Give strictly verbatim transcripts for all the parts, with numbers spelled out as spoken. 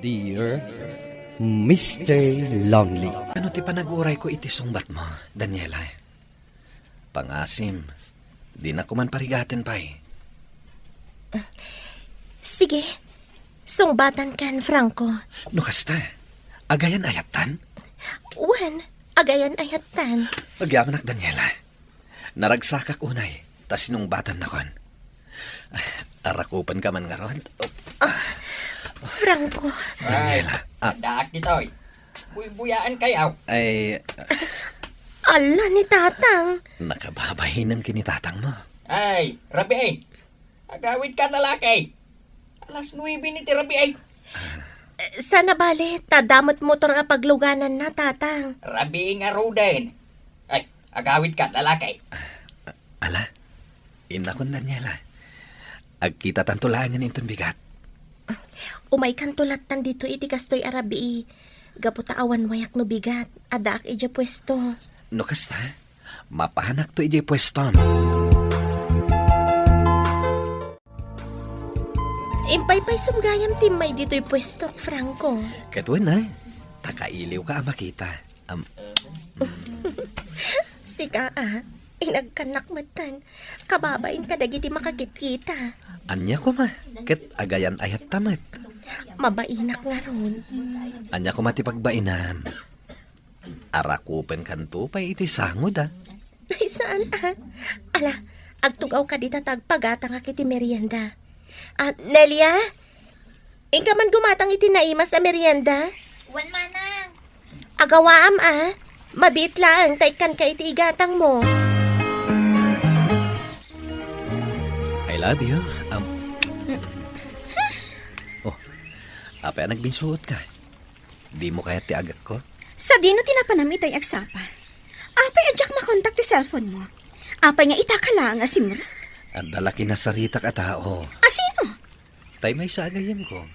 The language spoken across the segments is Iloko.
Dear Mister Lonely. Ano ti panaguray ko iti sungbat mo, Daniela? Pangasim, di na kuman parigaten pay. Sige, sungbatan kan, Franco. No kasta, agayan ayattan? Wen, agayan ayattan. Agyamanak, Daniela. Naragsakak unay, ta sinungbatan nakon. Arakupen ka man ngarud. Franco. Daniela. Ah. Addaak ditoy. Buybuyaan kayaw. Ay. Ala ni Tatang. Nakababainem ken ni Tatang mo. Ay, rabii. Agawid ka, lalaki. Alas nuebe ni ti rabii. Saan a bale, ta damo met motor a paglugananna, Tatang. Rabii ngaruden. Ay, agawid ka, lalaki. Ala, innakon, Daniela. Agkitatanto laengen inton bigat. Umaykanto lattan ditoy iti kastoy a rabii. Gapu ta awan wayak no bigat, addaak idiay puesto. No kasta, mapanakto idiay puestom. Impay pay sumgayam ti immay ditoy puestok, Franco. Ket wen, a, ta kailiwka a makita. Am. Sika, a, inagkanak metten. Kababain kadagiti makakitkita. Ania koma, ket agayan ayatta met. Mabainak ngarud. Ania koma ti pagbainam? Arakupenkanto pay iti sangod, a. Ay, saan, a? Ala, agtug-awka dita ta agpagatangak iti merienda. A, Nelia? Inka man gumatang iti naimas a merienda? Wen, manang. Agawaam, a. Mabiit laeng ta ikkanka iti igatangmo. I love you. Um. Oh, apay a nagbinsuot ka? Dimo kayat ti agekko? Sadino ti napanam itay agsapa? Apay a diak makontak ti cellphone mo? Apay nga ita ka laeng a simrek? Adda la kinasaritak a tao. A sino? Tay maysa a gayyemko.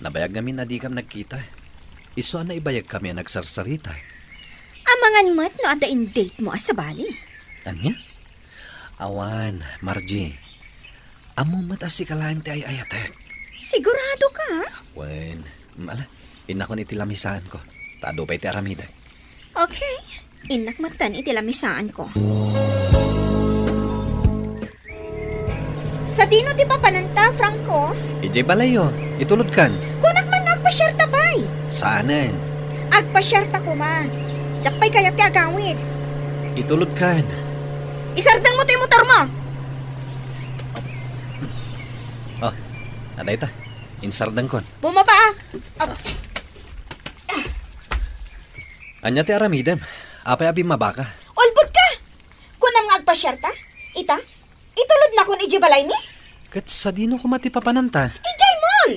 Nabayag ngamin a dikam nagkita. Isu a naibayagkami a nagsarsarita. Amangan met no adda in-date mo a sabali. Ania? Awan, Margie. Ammom met a sika laeng ti ay-ayatek. Sigurado ka? Wen, ala, innakon iti lamisaanko. Ta adu pay ti aramidek. Okay. Innak metten iti lamisaanko. Sadino ti papananta, Franco? Idiay balayyo. Itulodkan. Kunak man no agpasiarta pay. Saanen? Agpasiarta koma. Diak pay kayat ti agawid. Itulodkan. Isardengmo toy motormo. Oh, adda ita. Insardengkon. Bumaba. Oops. Ania ti aramidem? Apay a bimmabaka? Ulbod ka! Kunam nga agpasiarta? Ita? Itulodnakon idiay balaymi? Ket sadino koma ti papananta? Idiay mall!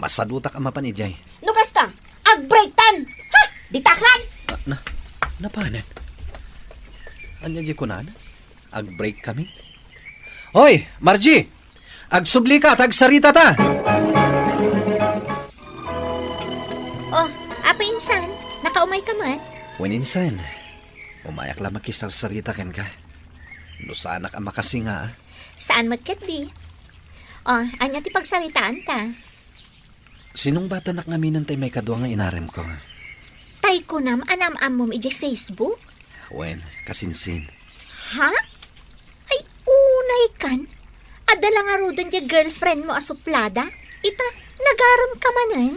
Masadutak a mapan idiay. No kasta, ag-breaktan! Ha? Ditakan! Ah, na, napanen? Ania di kunana? Ag-break kami? Hoy, Margie! Agsublika ta agsaritata! Oh, Apo Insan, nakaumay ka met? Wen Insan, umayak la makisarsarita kenka. No saanak a makasinga, a. Saan met ketdi? Oh, ania ti pagsaritaanta? Sinungbatanak ngaminen tay maikadua nga inaremko. Tay kunam a naam-ammom idiay Facebook? Wen, kasinsin. Ha? Ay, unay kan? Adda la ngaruden diay girlfriend mo a suplada? Ita, nagaremka manen?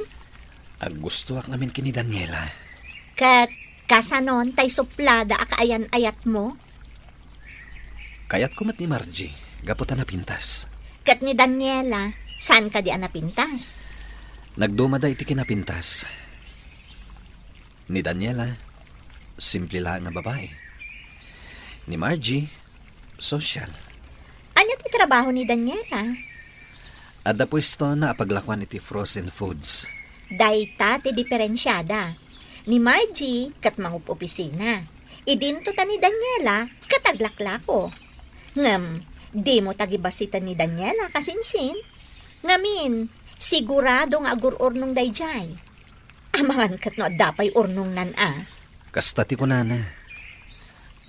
Aggustoak ngamin ken ni Daniela. Ket kasanon tay suplada a kaayan-ayatmo? Kayatko met ni Margie, gapu ta napintas. Ket ni Daniela, saan kadi a napintas? Nagdumada iti kinapintas. Ni Daniela, simple laeng a babai. Ni Margie, sosyal. Ania ti trabaho ni Daniela? Adda puestona a paglakuan iti frozen foods. Dayta ti diferensiada. Ni Margie ket mangup-opisina. Idinto ta ni Daniela ket aglaklako. Ngem, dimo ta gibasiten ni Daniela, kasinsin. Ngamin, sigurado nga agur-urnong daydiay. Amangan ket no adda pay urnongnan a. Kasta ti kunana.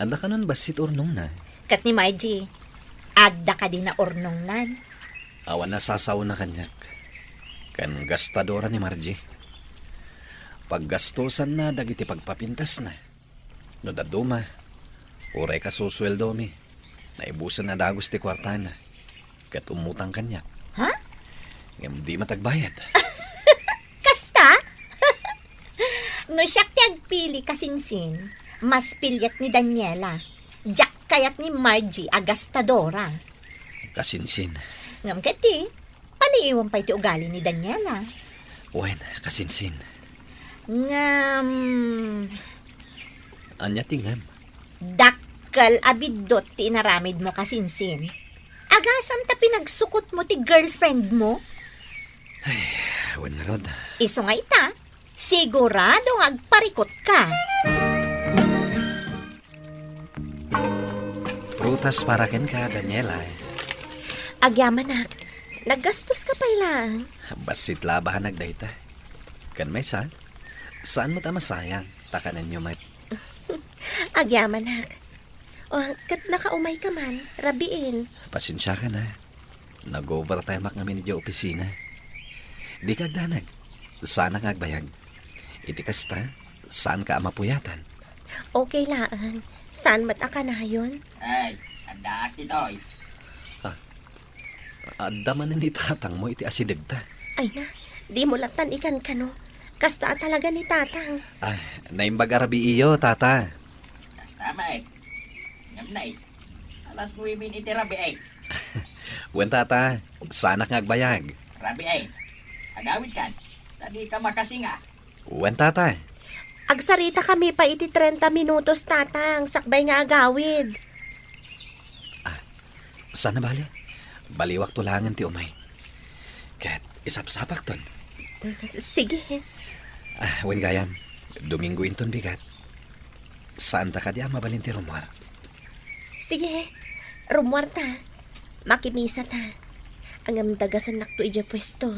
Adda kanon bassit urnongna. Ket ni Margie, adda kadi naurnongnan? Awan a sasaona kaniak. Ken gastadora ni Margie. Paggastosanna dagiti pagpapintasna. No dadduma, uray kasusueldomi, naibusen a dagus ti kuartana, ket umutang kaniak. Ha? Ngem di met agbayad. Kasta? No siak ti agpili, kasinsin, mas piliek ni Daniela. Diak kayat ni Margie a gastadora. Kasinsin. Ngem ket ti, paliiwem pay ti ugali ni Daniela. Wen, kasinsin. Ngem, ania ti ngem? Dakkel a biddut ti inaramidmo, kasinsin. Agasam ta pinagsukotmo ti girlfriendmo? Ay, wen ngarud. Isu nga ita, sigurado nga agparikutka. Prutas para kenka, Daniela. Agyamanak, naggastoska pay laeng. Bassit labahanak dayta. Ken maysa, saan met a masayang, ta kanenyo met. Agyamanak. O, ket nakaumayka man, rabiin. Pasensiakan a. Nag-overtime-ak ngamin idiay opisina. Dika agdanag. Saanak nga agbayag. Iti kasta, saanka a mapuyatan. Okay laeng. Saan met a kanayon? Ay, addaak ditoy. Ah, adda manen ni tatangmo iti asidegta. Ay na, dimo lattan ikankano. Kasta a talaga ni tatang. Ah, naimbag a rabiiyo, tata. Kasta met. Ngem nay, alas nuebe iti rabii. Wen, tata, saanak nga agbayag. Rabii, agawidkan, ta dika makasinga. Wen, tata. Agsaritakami pay iti trenta minutos, tatang, sakbay nga agawid. Ah, saan a bale? Baliwakto laengen ti umay. Ket isapsapakton. Sige. Ah, wen gayam, Domingo inton bigat. Saanta kadi a mabalin ti rummuar? Sige, rummuarta. Makimisa ta. Ngem dagasennakto idiay puesto.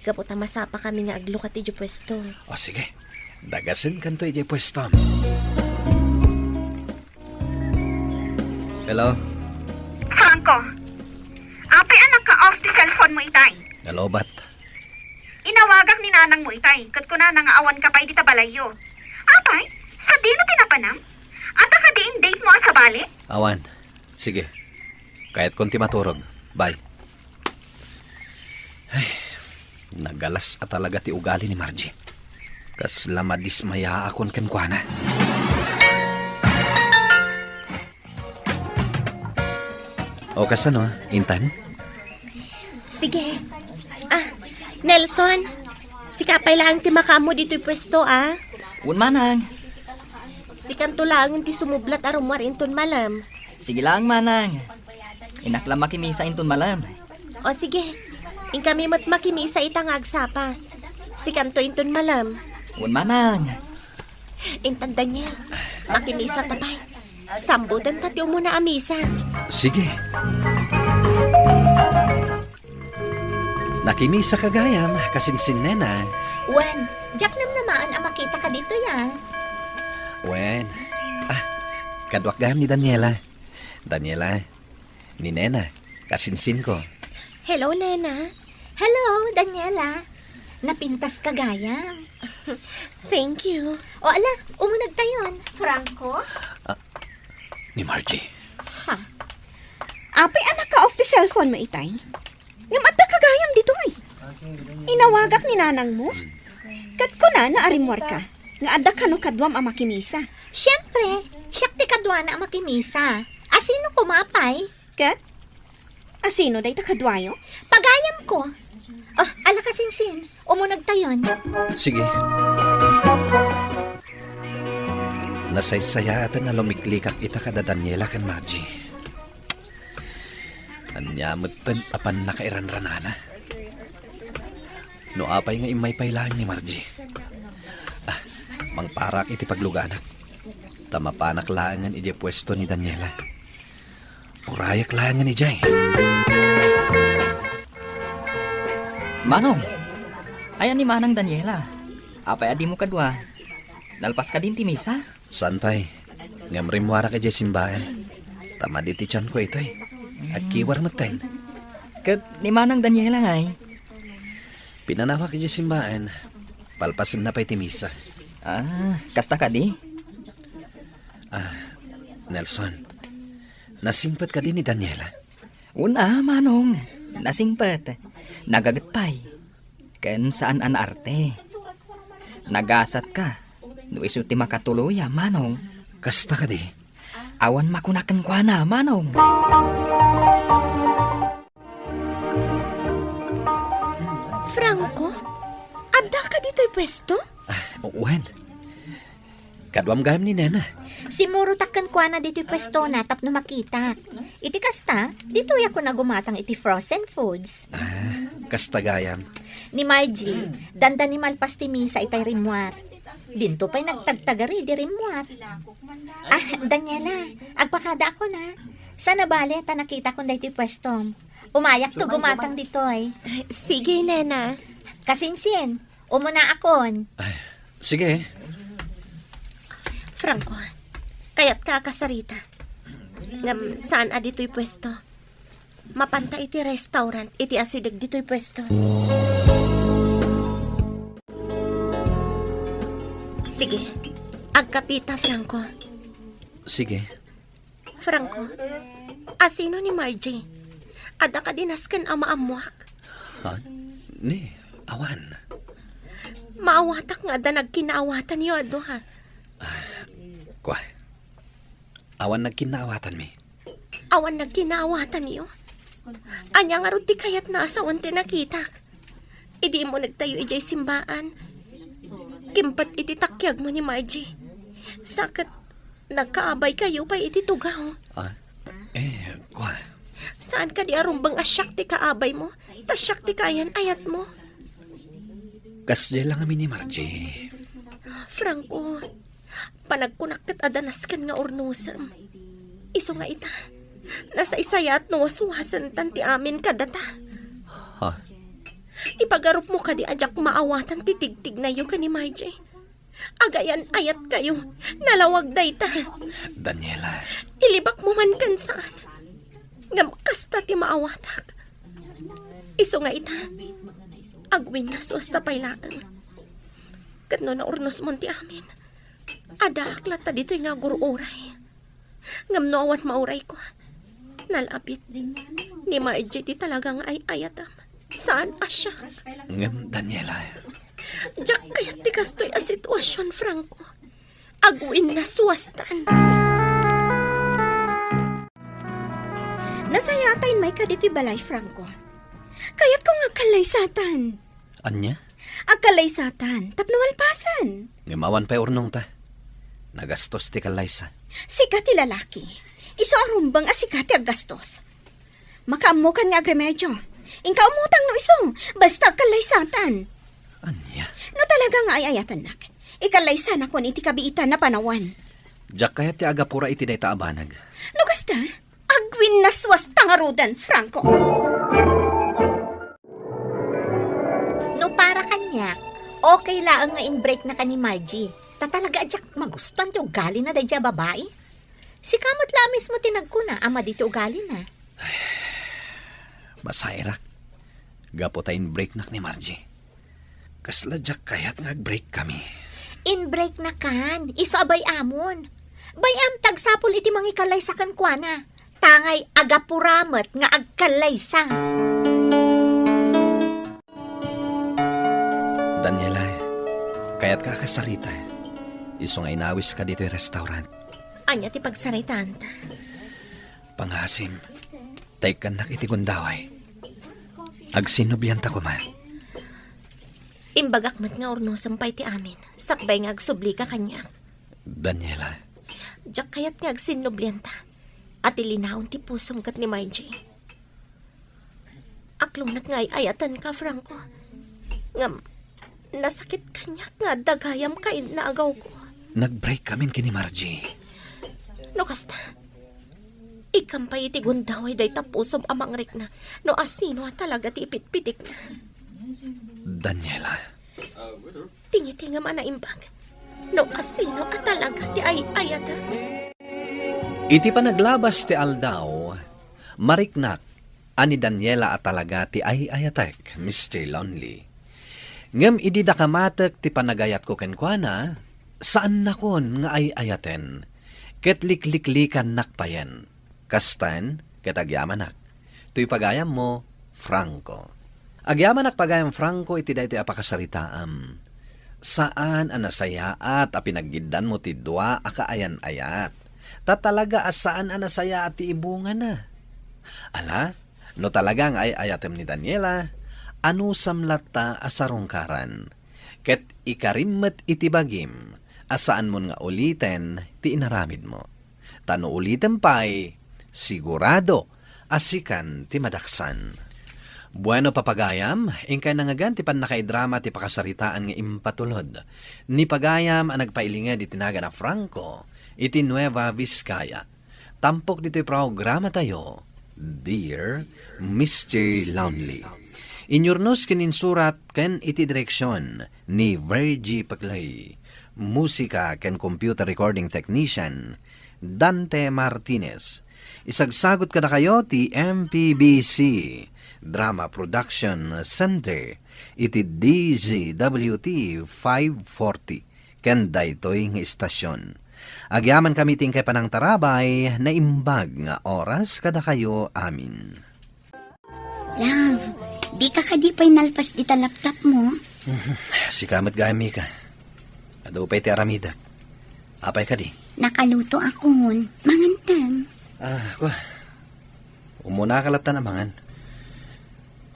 Gapu ta masapakami nga aglukat idiay puesto. O sige, dagasenkanto idiay puesto. Hello? Franco, apay a nagka-off ti cellphone mo itay? Nalobat. Inawagak ni nanang mo itay, ket kunana nga awan ka pay dita balayyo. Apay, sadino ti napanam? Adda kadi in date mo a sabali? Awan. Sige. Kayatkon ti maturog. Bye. Ay, nagalas a talaga ti ugali ni Margie. Kasla madismayaakon kenkuana. O, kasano, intan? Sige. Ah, Nelson, sika pay laeng ti makaammo ditoy puesto, a? Wen, manang. Sikanto laeng ti sumublat a rummuar inton malem. Sige laeng, manang. Innak la makimisa inton malem. O, sige. Inkami met makimisa ita nga agsapa. Sikanto inton malem. Wen, manang. Intan, Daniel, makimisa ta pay. Sambutenta ti umuna a misa. Sige. Nakimisa ka gayam, kasinsin, nena. Wen, diak namnamaen a makitaka ditoy, a. Wen. Ah, kaduak gayam ni Daniela. Daniela, ni nena, kasinsinko. Hello, nena. Hello, Daniela. Napintaska gayam. Thank you. O ala, umunegtayon. Franco? Ah, ni Margie. Ha? Apay a naka-off ti cellphone mo itay? Ngem adda ka gayam ditoy. Inawagak ni nanang mo. Ket kunana a rimmuar ka nga adda kano kaduam a makimisa. Siempre, siak ti kaduana a makimisa. Asino koma pay? Ket? Asino dayta kaduayo? Pagayamko. Oh, ala kasinsin, umunegtayon. Sige. Nasaysayaaten a lumiklikak ita kada Daniela ken Margie. Ania metten a pannakairanranana? No apay nga immay pay laeng ni Margie. Ah, mangparak iti pagluganak. Ta mapanak laengen idiay puesto ni Daniela. Urayak laengen idiay. Manong, ayan ni Manang Daniela? Apay a dimo kadua? Nalpas kadin ti misa? Saan pay. Ngem rimmuarak idiay simbaen. Ta madi ti tianko itay. Agkiwar metten. Ket ni Manang Daniela ngay? Pinanawak idiay simbaen, palpasenna pay ti misa. Ah, kasta kadi? Ah, Nelson, nasingpet kadi ni Daniela? Una, Manong, nasingpet. Nagaget pay. Ken saan a naarte. Nagasatka no isu ti makatuloya, Manong. Kasta kadi? Awan makuna kenkuana, Manong. Franco, addaka ditoy puesto? Ah, wen. Kaduam gayam ni Nena. Simurotak kenkuana ditoy puestona tapno makitak. Iti kasta, ditoyak gumatang iti frozen foods. Ah, kasta gayam. Ni Margie, dandani malpas ti misa itay rimmuar. Dinto pay nagtagtagari idi rimmuar. Ah, Daniela, agpakadaakon. Saan a bale ta nakitakon daytoy puestom. Umayakto gumatang ditoy. Sige, Nena. Kasinsin, umunaakon. Ay, sige. Franco, kayatka a kasarita. Ngem saan a ditoy puesto. Mapanta iti restaurant iti asideg ditoy puesto. Sige, agkapita, Franco. Sige. Franco, asino ni Margie? Adda kadi nasken a maammoak? Ha? Ni, awan. Maawatak nga adda nagkinaawatanyo a dua. Kua, awan nagkinnaawatanmi. Awan nagkinnaawatanyo? Ania ngarud ti kayatna a sawen ti nakitak? Idi immunegtayo idiay simbaan, kimpet iti takiagmo ni Margie. Sa ket nagkaabaykayo pay iti tugaw. Ah, eh, kua. Saan kadi a rumbeng a siak ti kaabaymo, ta siak ti kaayan-ayatmo? Kasdiay la ngamin ni Margie. Franco, panagkunak ket adda nasken nga urnosem. Isu nga ita, nasaysayaat no waswasentan ti amin kadata. Ha? Ipagarupmo kadi a diak maawatan ti tigtignayo ken ni Margie. Agayan-ayatkayo, nalawag dayta. Daniela. Ilibakmo man ken saan. Ngem kasta ti maawatak. Isu nga ita, agwinnasuasta pay laeng. Ket no naurnosmon ti amin, addaak latta ditoy nga agur-uray. Ngem no awan maurayko, nalabit, ni Margie ti talaga nga ay-ayatem. Saan a siak. Ngem, Daniela. Diak kayat ti kastoy a situasion, Franco. Agwinnasuastan. Nasayaatay met kadi ti balay, Franco. Kayatko nga agkallaysatan. Ania? Agkallaysatan, tapno malpasen. Ngem awan pay urnongta. Nagastos ti kallaysa. Sika ti lalaki. Isu a rumbeng a sika ti aggastos. Makaammokan nga agremedio. Inka umutang no isu, basta agkallaysatan. Ania? No talaga nga ay-ayatennak, ikallaysanakon iti kabiitan a panawen. Diak kayat ti agapura iti dayta a banag. No kasta, agwinnasuasta ngaruden, Franco. No para kaniak, okay laeng nga in-breaknaka ni Margie. Ta talaga a diak magustuan ti ugalina daydiay a babai. Sika met la a mismo ti nagkuna a madi ti ugalina. Masairak. Gapu ta in-breaknak ni Margie. Kasla diak kayat nga ag-break kami. In-breaknakan, isu a bay-amon. Bay-am ti agsapul iti mangikallaysa kenkuana. Tangay agapura met nga agkallaysa. Daniela, kayatka a kasarita. Isu nga inawiska ditoy restaurant. Ania ti pagsaritaanta? Pangasim, ta ikkannak iti gundaway. Agsinnublianta koma. Imbagak met nga urnosem pay ti amin, sakbay nga agsublika kaniak. Daniela. Diak kayat nga agsinnublianta, a ti linaon ti pusom ket ni Margie. Aklongnak nga ay-ayatenka, Franco. Ngem, nasakit kaniak nga adda gayam kainna agawko. Nag-break kamin ken ni Margie. No kasta, ikkam pay iti gundaway dayta pusom a mangrikna no asino a talaga ti ipitpitikna. Daniela. Tingitingam a naimbag no asino a talaga ti ay-ayatem. Iti panaglabas ti aldaw, mariknak a ni Daniela a talaga ti ay-ayatek, Mister Lonely. Ngem idi dakamatek ti panagayatko kenkuana, saannakon nga ay-ayaten, ket likliklikannak payen. Kasten, ket agyamanak. Toy pagayammo, Franco. Agyamanak pagayam Franco iti daytoy a pakasaritaam. Saan a nasayaat a pinaggiddanmo ti dua a kaayan-ayat. Ta talaga a saan a nasayaat ti ibungana. Ala, no talaga nga ay-ayatem ni Daniela, anusam latta a sarungkaran. Ket ikarim met iti bagim a saanmon nga uliten ti inaramidmo. Ta no ulitem pay, sigurado a sikan ti madaksan. Bueno, papagayam, inkay nangngegan ti pannakaidrama ti pakasaritaan nga impatulod ni pagayam a nagpailinged iti nagan a Franco iti Nueva Vizcaya. Tampok ditoy programatayo, Dear Mister Lonely. Inyurnos ken insurat ken iti direksion ni Virgie Paclay. Musika ken computer recording technician, Dante Martinez. Isagsagut kadakayo ti M P B C Drama Production Center iti D Z W T five forty ken daytoy nga istasyon. Agyamankami ti inkay panangtarabay, naimbag nga oras kadakayo amin. Love, dika kadi pay nalpas dita laptopmo? Sika met gayam, Mika. Adu pay ti aramidek. Apay kadi? Nakalutoakon. Mangantan. Ah, kua. Umunaka lattan a mangan.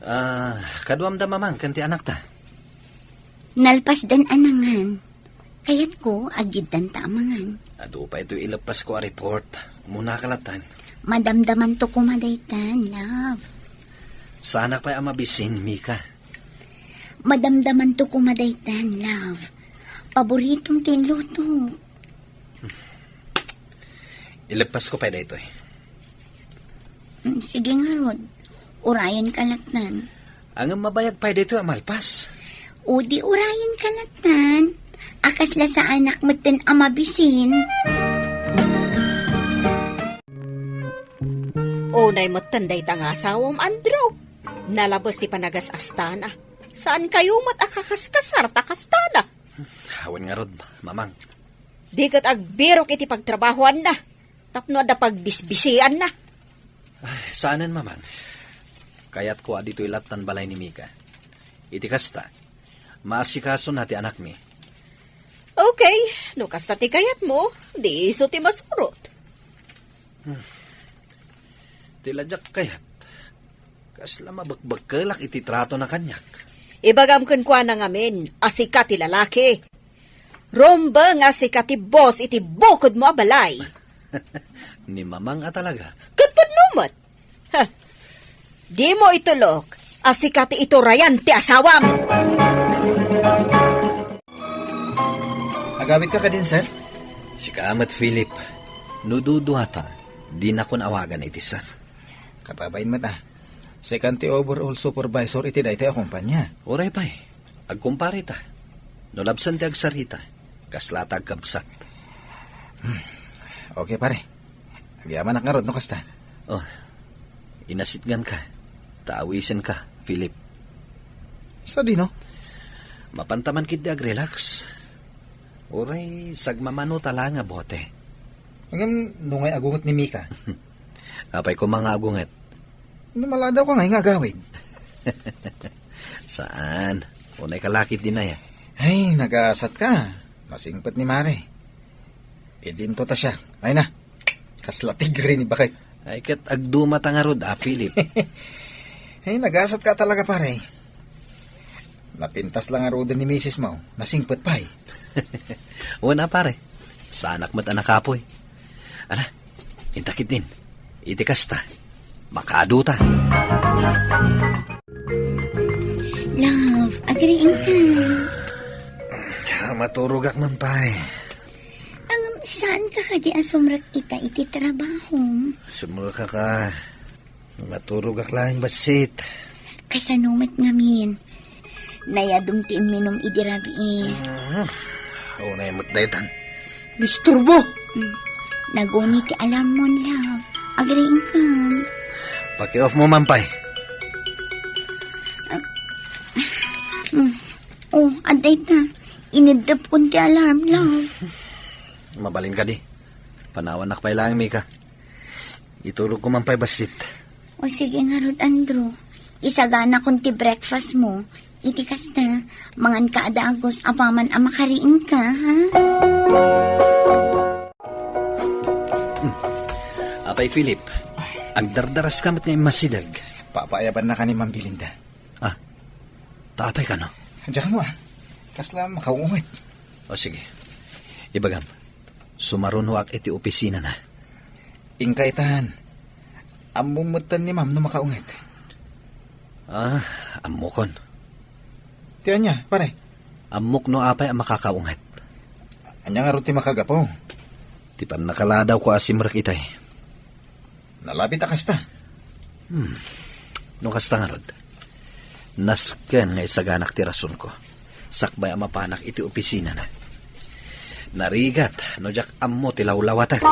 Ah, kaduamda mamang ken ti anakta? Nalpasdan a nangan. Kayatko, aggiddanta a mangan. Adu pay toy ileppasko a report. Umunaka lattan. Madamdamanto koma daytan, love. Saanak pay a mabisin, Mika. Madamdamanto koma daytan, love. Paboritom ti inluto. Ileppasko pay daytoy. Mm, sige ngarud. Urayenka lattan. Ngem mabayag pay daytoy a malpas. O di urayenka lattan. A kasla saanak metten a mabisin. Unay metten dayta nga asawam, Andrew. Nalabes ti panagas-astana. Saankayo met a kakaskasar ta kastana. Awan ngarud, Mamang. Di ket agbirok iti pagtrabahoanna tapno adda pagbisbisianna. Ay, saanen, Mamang. Kayatko a ditoy lattan balay ni Mika. Iti kasta, maasikasona ti anakmi. Okay, no kasta ti kayatmo, di isu ti masurot. Hmm. Ti la diak kayat, kasla mabekbekkelak iti tratona kaniak. Ibagam kenkuana ngamin a sika ti lalaki. Rumbeng a sika ti boss iti bukodmo a balay. Ni Mamang a talaga. Ket pudno met. Ha. Dimo itulok a sika ti iturayan ti asawam. Agawidka kadin, sir? Sika met, Philip. No duduata, dinakon awagan iti sir. Kababain met, a. Sikan ti overall supervisor iti daytoy a kumpanya. Uray pay. Agkumpare ta. No labsen ti agsarita, kasla ta agkabsat. Hmm. Okay, pare. Agyamanak ngarud no kasta. Oh, inasitganka. Ta awisenka, Philip. Sadino? Mapanta man ketdi agrelax. Uray sagmamano ta la nga bote. Ngem, no ngay agunget ni Mika? Apay koma nga agunget? No maladaw ka ngay nga agawid. Saan. Unay ka lakit dinaya. Ay, nagasat ka. Masingpet ni Mare. Idinto ta siya. Ay na. Kasla tigre ni Bakit. Ay, ket agduma ta ngarud, a, Philip. Ay, nagasat ka talaga, pare. Napintas lang ngaruden ni misis mo. Nasingpet pay. Wen a, pare. Saanak met a nakapoy. Ala, inta ketdin. Iti kasta, makaadu ta. Love, agriing ka. Maturogak man pay. Ngem, saan ka kadi a sumrek ita iti trabaho? Sumrekak a maturogak laeng bassit. Kasano met ngamin? Nayadum ti imminum idi rabii. Ah, unay met daytan. Disturbo. Mm. Naguni ti alarm mo, love. Agriing ka. Paki-off mo man pay. Ah, mm. Oh, adda ita. Ineddepkon ti alarm, love. Mabalin kadi. Panawannak pay laeng, Mika. Iturogko man pay bassit. O sige ngarud, Andrew. Isaganakon ti breakfast mo. Iti kasta, mangan ka a dagus apaman a makariingka, ha? Hmm. Apay Philip, agdardaraska met nga immasideg. Papaayabannaka ni Ma'am Belinda. Ah, ta apay kano? Diak ammo, ah. Kasla makaunget. O sige. Ibagam, sumarunoak iti opisinana. Inka itan. Ammom metten ni Ma'am no makaunget. Ah, ammokon. Ti ania, pare? Ammok no apay a makakaunget. Ania ngarud ti makagapu? Ti pannakaladaw ko a simrek itay. Nalabit a kasta. Hmm. No kasta ngarud, nasken nga isaganak ti rasonko sakbay a mapanak iti opisinana. Narigat no diak ammo ti lawlawatek.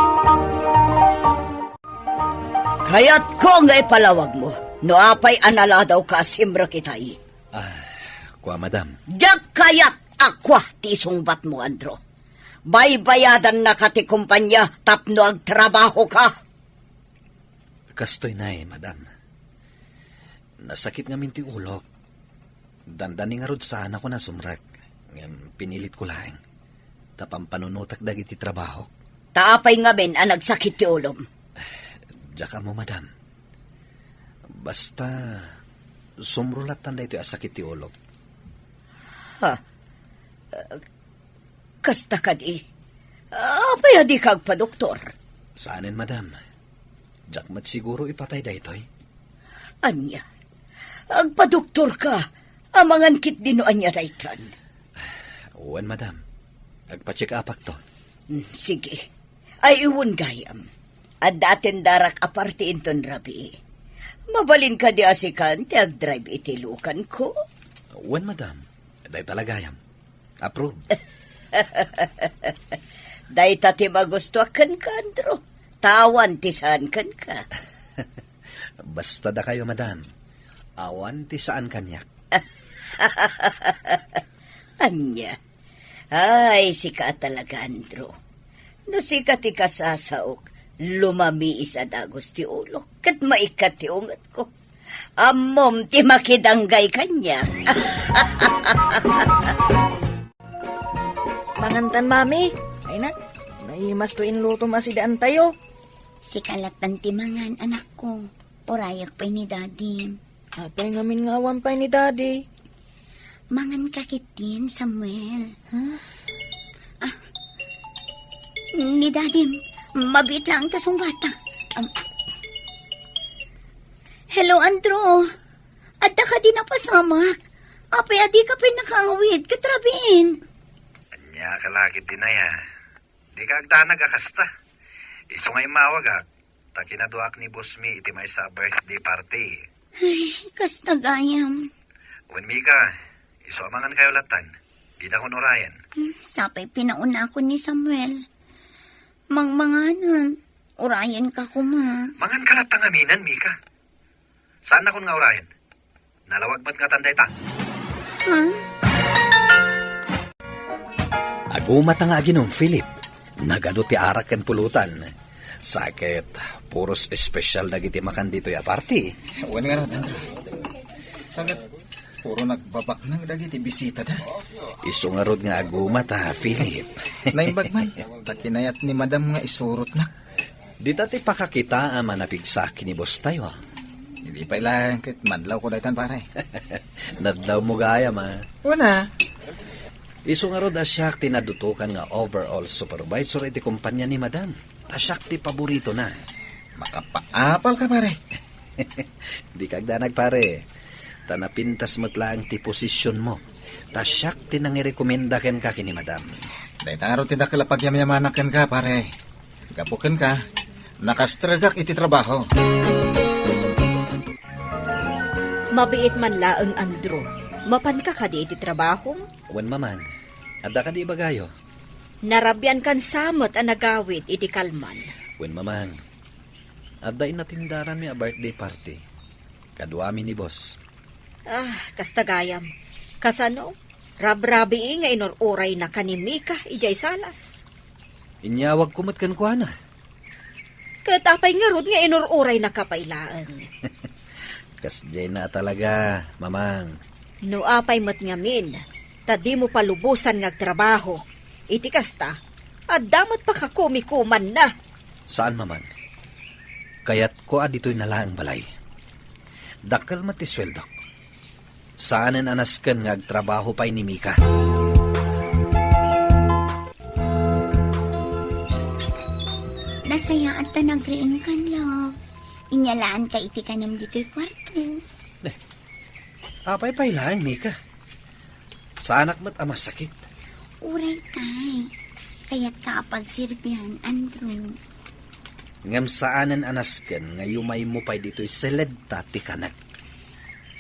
Kayatko nga ipalawagmo no apay a naladawka a simrek itay. Ah, kua, madam. Diak kayat a kua ti isungbatmo, Andrew. Baybayadannaka ti kompania tapno agtrabahoka. Kastoy nay, madam. Nasakit ngamin ti ulok. Dandani ngarud saanakon a sumrek, ngem pinilitko laeng ta pampanunotek dagiti trabahok. Ta apay ngamin a nagsakit ti ulom? Diak ammo, madam. Basta, sumro lattan daytoy a sakit ti ulok. Ha? Kasta kadi? Apay a dika agpadoktor? Saanen, madam. Diak met siguro ipatay daytoy. Ania? Agpadoktorka, amangan ketdi no ania daytan. Wen, madam. Agpa-check-upakto. Hmm, sige. Ay, wen gayam. Adda atendarak a parti inton rabii. Mabalin kadi a sikan ti agdrive iti lukanko? Wen, madam. Dayta la gayam. Approve. Dayta ti magustuak kenka, Andrew. Ta awan ti saan kenka. Basta dakayo, madam. Awan ti saan kaniak. Ania? Ay, sika a talaga, Andrew. No sika ti kasasaok, lumamiis a dagus ti ulok, ket maikkat ti ungetko. Ammom ti makidanggay kaniak. Mangantan, Mami. Ay na, naimasto inlutom a sidaantayo. Sika lattan ti mangan, anakko. Urayek pay ni Daddy. Apay ngamin nga awan pay ni Daddy? Manganka ketdin, Samuel. Huh? Ah, ni Daddy, mabiit laeng ta sungbata. Am, hello, Andrew. Adda kadi napasamak? Apay a dika pay nakaawid ket rabiin? Ania ka la ketdin aya? Dika agdanag a kasta. Isu nga immawagak, ta kinaduaak ni boss mi iti maysa a birthday party. Ay, kasta gayam. Wen, Mika, isu a mangankayo lattan. Dinakon urayen. Hmm, sapay pinaunakon ni Samuel. Mangmanganen, urayenka koma. Manganka latta ngamin, Mika. Saannakon nga urayen. Nalawag met ngatan dayta. Ha? Agumata nga aginom, Philip. Nagadu ti arak ken pulutan. Sa ket, puros espesyal dagiti makan ditoy a party. Wen ngarud, Andrew. Sa ket, puro nagbabaknang dagiti bisitada. Isu ngarud nga agumata, Philip. Naimbag man, ta kinayat ni Madam nga isurotnak. Dita ti pakakitaam a napigsaak ken ni boss tayo. Idi pay laeng ket madlawko daytan, pare. Nadlawmo gayam, a. Wen a. Isu ngarud a siak ti nadutokan nga overall supervisor iti kompania ni Madam. Ta siak ti paboritona. Makapaapalka, pare. Dika agdanag, pare. Ta napintas met laeng ti posisionmo. Ta siak ti nangirekomenda kenka ken ni Madam. Dayta ngarud ti dakkel a pagyamyamanak kenka, pare. Gapu kenka, nakastrigak iti trabaho. Mabiit man laeng, Andrew. Mapanka kadi iti trabahom? Wen, Mamang. Adda kadi ibagayo? Narabiankan sa met a nagawid iti kalman. Wen, Mamang. Adda inatendaranmi a birthday party. Kaduami ni boss. Ah, kasta gayam. Kasano? Rabrabii nga inur-uraynaka ni Mika idiay salas. Inyawagko met kenkuana. Ket apay ngarud nga inur-uraynaka pay laeng? Kasdiay na talaga, Mamang. No apay met ngamin, ta dimo palubosan nga agtrabaho, iti kasta, adda met pakakumikumanna. Saan, Mamang. Kayatko a ditoy na laeng balay. Dakkel met ti sueldok. Saanen a nasken nga agtrabaho pay ni Mika. Nasayaat ta nagriingkan, love. Inyalaanka iti kanem ditoy kuarto. Ne, apay pay laeng, Mika? Saanak met a masakit. Uray, tay. Kayatka a pagserbian, Andrew. Ngem saanen a nasken nga yumaymo pay ditoy seledta ti kanek.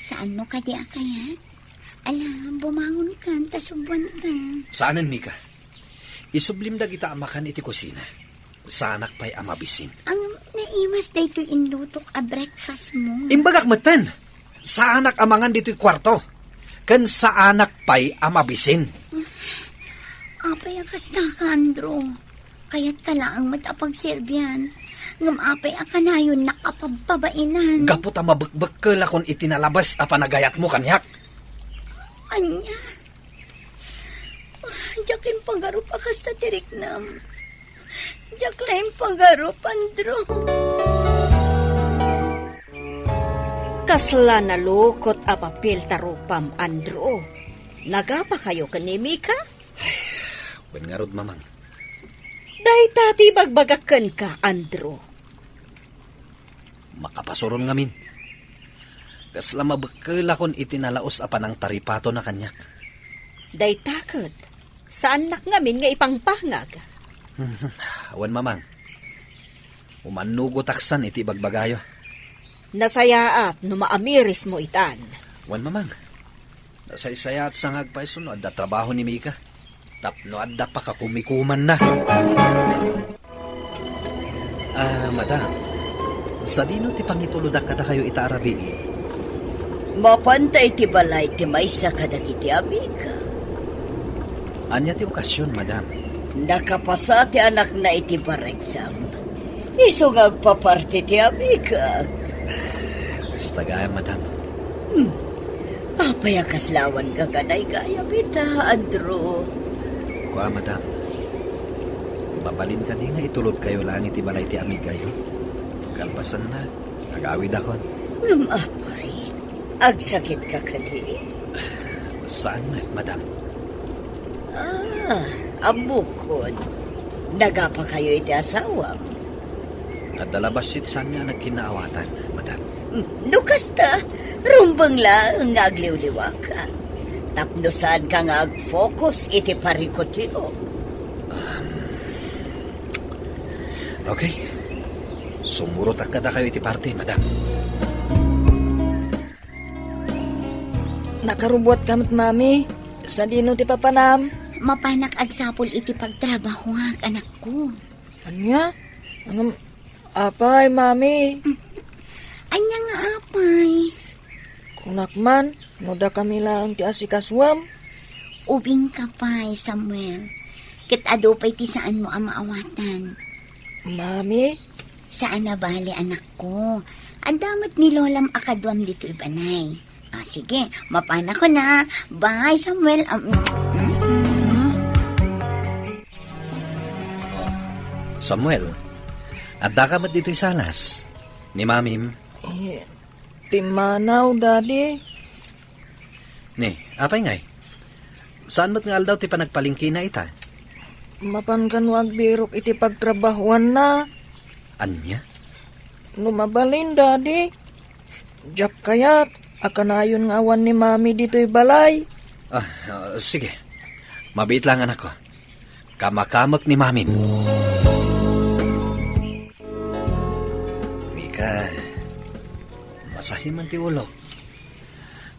Saanmo kadi a kayat? Ala, bumangonkan ta subuanka. Saanen, Mika. Isublim dagita a makan iti kusina. Saanak pay a mabisin. Ang naimas daytoy inlutok a breakfast mo. Imbagak metten. Saanak a mangan ditoy kuarto. Ken saanak pay a mabisin. Apay a kasta ka, Andrew? Kayatka laeng met a pagserbian. Ngem apay a kanayon nakapabpabainan? Gapu ta mabekbekkelakon iti nalabes a panagayatmo kaniak. Ania? Diak impagarup a kasta ti riknam. Diak la impagarup, Andrew. Kasla nalukot a papel ta rupam, Andrew. Nagapakayo ken ni Mika? Wen ngarud, Mamang. Dayta ti ibagbagak kenka, Andrew. Makapasuron ngamin. Kasla mabekkelakon iti nalaus a panangtaripatona kaniak. Dayta ket, saannak ngamin nga ipangpangag. Wen, Mamang. Umannugotak san iti ibagbagayo. Nasayaat no maamirismo itan. Wen, Mamang. Nasaysayaat sa nga agpayso no adda trabaho ni Mika. Tapno adda pakakumikumanna. Ah, madam, sadino ti pangitulodak kadakayo ita a rabii? Mapanta iti balay ti maysa kadagiti amika. Ania ti okasion, madam? Nakapasa ti anakna iti bar exam. Isu nga agpaparti ti amika. Kasta gayam, madam. Hmm. Apay a kasla awan gaganaygayam ita, Andrew? Kua, madam. Mabalin kadi nga itulodkayo laeng iti balay ti amigayo? Kalpasanna, agawidakon. Ngem apay, agsakitka kadi? Saan met, madam. Ah, ammokon. Nagapakayo iti asawam? Adda la bassit saan nga nagkinnaawatan, madam. Hmm, no kasta, rumbeng laeng nga agliwliwaka. Tapno saanka nga ag-focus iti parikutyo. Um, okay. Sumurotak kadakayo iti party, madam. Nakarubuatka met, Mami. Sadino ti papanam? Mapanak agsapul iti pagtrabahoak, anakko. Ania? Ngem, apay, Mami? Ania nga apay? Kunak man, no dakami laeng ti asikasuam. Ubingka pay, Samuel. Ket adu pay ti saanmo a maawatan. Mami? Saan a bale, anakko. Adda met ni lolam a kaduam ditoy balay. Ah, sige, mapanakon a. Bye, Samuel. Um, mm, mm. Samuel, addaka met ditoy salas. Ni mamim? Eh, pimmanaw, Daddy. Ni, apay ngay? Saan met nga aldaw ti panagpalengkena ita? Mapan kano agbirok iti pagtrabahoanna. Ania? No mabalin, Daddy. Diak kayat a kanayon nga awan ni Mami ditoy balay. Ah, ah, sige. Mabiit lang, anakko. Kamakamek ni Mamim. Mika, masahim man ti ulok.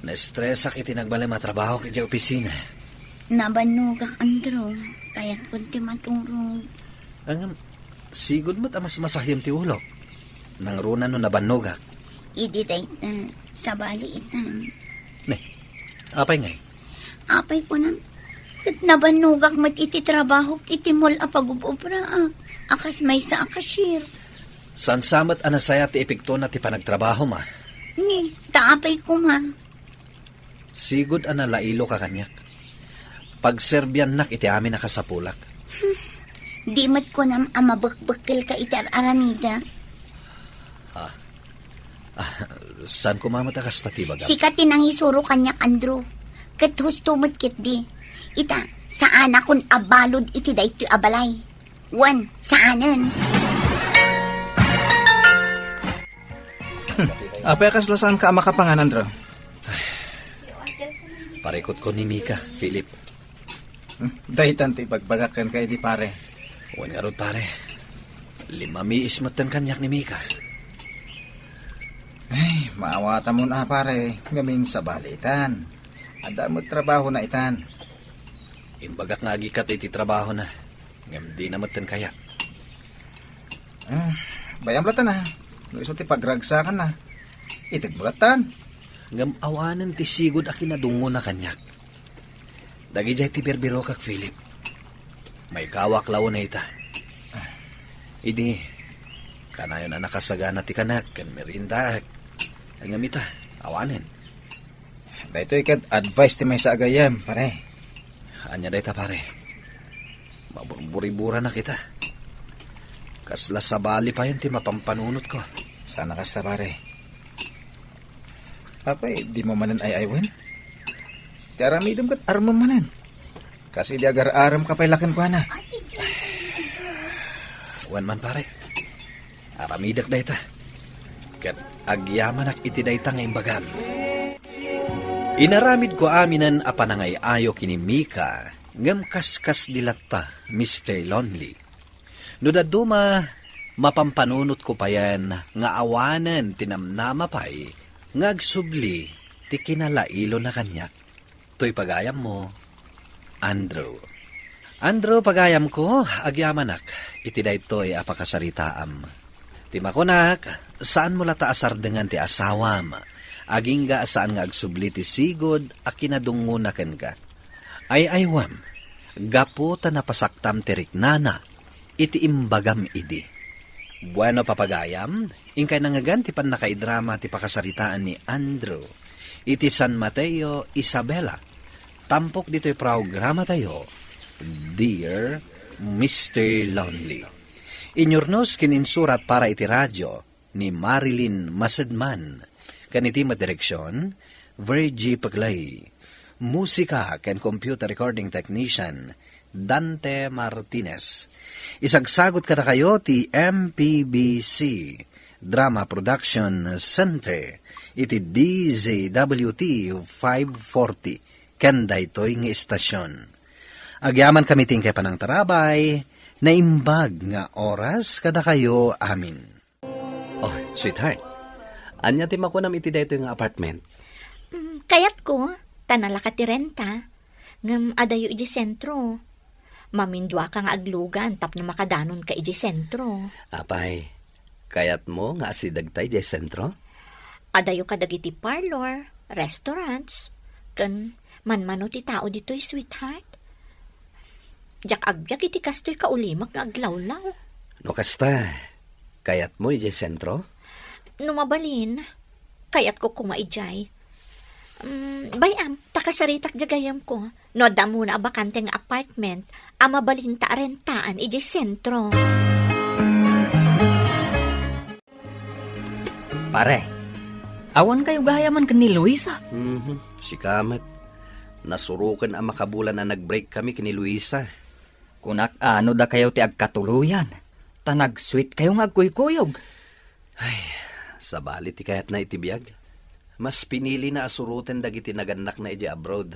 Naestresak iti nagbalin a trabahok idiay opisina. Nabannogak, Andrew. Kayatkon ti maturog. Ngem, sigud met a mas masahim ti ulok. Nangruna no nabannogak. Idi dayta, sabali itan. Ne, apay ngay? Apay kunam, ket nabannogak met iti trabahok iti mall a pagub-ubraak, a kas maysa a cashier. Saan sa met a nasayaat ti epektona ti panagtrabahom, a? Ni, ta apay koma. Sigud a nalailoka kaniak. Pagserbiannak iti amin a kasapulak. Di met kunam a mabekbekkelka iti ar-aramidek. Ah. Ah, saan koma met a kasta ti ibagam? Sika ti nangisuro kaniak, Andrew. Ket husto met ketdi. Ita, saanakon a balud iti daytoy a balay. Wen, saanen. Hmm. Apay a kasla saanka a makapangan, Andrew? Parikutko ni Mika, Philip. Hmm, daytan ti ibagbagak kenka idi, pare. Wen ngarud, pare. Limmamiis metten kaniak ni Mika. Ay, maawatamon a, pare, ngamin sabalitan. Adda met trabahona itan. Imbagak nga agikat iti trabahona, ngem dina metten kayat. Ah, bay-am latta a. No isu ti pagragsakanna, ited mo lattan. Ngem awanen ti sigud a kinadungngona kaniak. Dagidiay ti birbirokak, Philip. Maikawak laeng ita. Idi, kanayon a nakasagana ti kanak ken meriendaak. Ngem ita, awanen. Daytoy ket advice ti maysa a gayyem, pare. Ania dayta, pare? Maburburiburanak ita. Kasla sabali payen ti mapampanunotko. Saan a kasta, pare. Apay, dimo manen ay-aywen? Ti aramidem ket armem manen. Kas idi agar-aremka pay la kenkuana. Wen man, pare. Aramidek dayta. Ket agyamanak iti dayta nga imbagam. Inaramidko aminen a panangay-ayo ken ni Mika, ngem kaskasdi latta, Mister Lonely. No dadduma, mapampanunotko payen nga awanen ti namnama pay nga agsubli ti kinalailona kaniak. Toy pagayammo, Andrew. Andrew, pagayamko, agyamanak iti daytoy a pakasaritaam. Ti makunak, saanmo latta a sardengen ti asawam, agingga a saan nga agsubli ti sigud a kinadungngona kenka. Ay-aywem, gapu ta napasaktam ti riknana iti imbagam idi. Bueno, papagayam, inkay nangngegan ti pannakaidrama ti pakasaritaan ni Andrew iti San Mateo, Isabela, tampok ditoy programatayo, Dear Mister Lonely. Inyurnos ken insurat para iti radio ni Marilyn Masedman, ken iti madireksion, Virgie Paglayi. Musika ken computer recording technician, Dante Martinez. Isagsagut kadakayo ti M P B C Drama Production Center iti D Z W T five forty ken daytoy nga istasion. Agyamankami ti inkay panangtarabay, naimbag nga oras kadakayo amin. Oh, sweetheart. Ania ti makunam iti daytoy nga apartment? Mm, kayatko, ta nalaka ti renta. Ngem adayo idiay sentro. Maminduaka nga aglugan tapno makadanonka idiay sentro. Apay, kayatmo nga asidegta idiay sentro? Adayo kadagiti parlor, restaurants, ken manmano ti tao ditoy, sweetheart. Diak agbiag iti kastoy kaulimek nga aglawlaw. No kasta, kayatmo idiay sentro? No mabalin, kayatko koma idiay. Mm, bay-am, ta kasaritak diay gayyemko. No adda ammona a bakante nga apartment a mabalinta a rentaan idiay sentro. Pare, awan kayo gayaman ken ni Luisa? Mhm, sika met. Nasuroken a makabulan a nag-break kami ken ni Luisa. Kunak a no dakayo ti agkatuloyan, ta nag-sweet kayo nga agkuykuyog. Ay, sabali ti kayatna iti biag. Mas pinilina a suroten dagiti nagannakna idiay abroad